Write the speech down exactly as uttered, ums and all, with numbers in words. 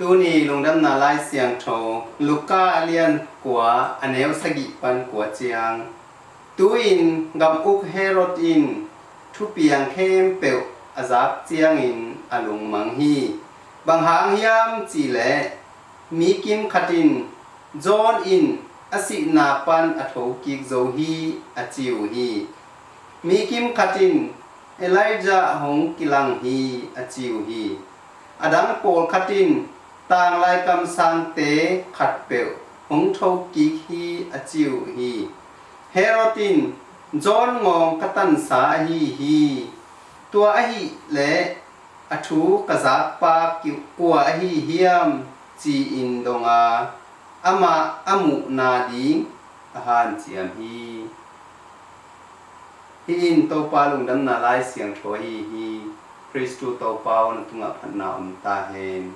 Tuni lungdamna lai siangtho Luka a lian kua a neu sagih pan kua ciang. Tu-in gam uk Herod in thupiang khempeuh a zak ciangin a lungmang hi. Bang hang hiam cih leh mi kim khat in John in a sihna pan a thokik zo hi a ci uh hi. Mi kim khat in Elijah hong kilang hi a ci uh hi. A dang pawlkhat in tanglai kamsangte khatpeuh hong thokik hi a ci uh hi. Herod in John ngawng ka tansa ahi hi. Tua ahih leh a thu ka zakpa kua ahi hiam ci-in dong a, amah a muhna ding a hanciam hi. Hih in Topa lungdamna lai siangtho ahi hi. Khristu Topa aw, na tungah phatna om ta hen.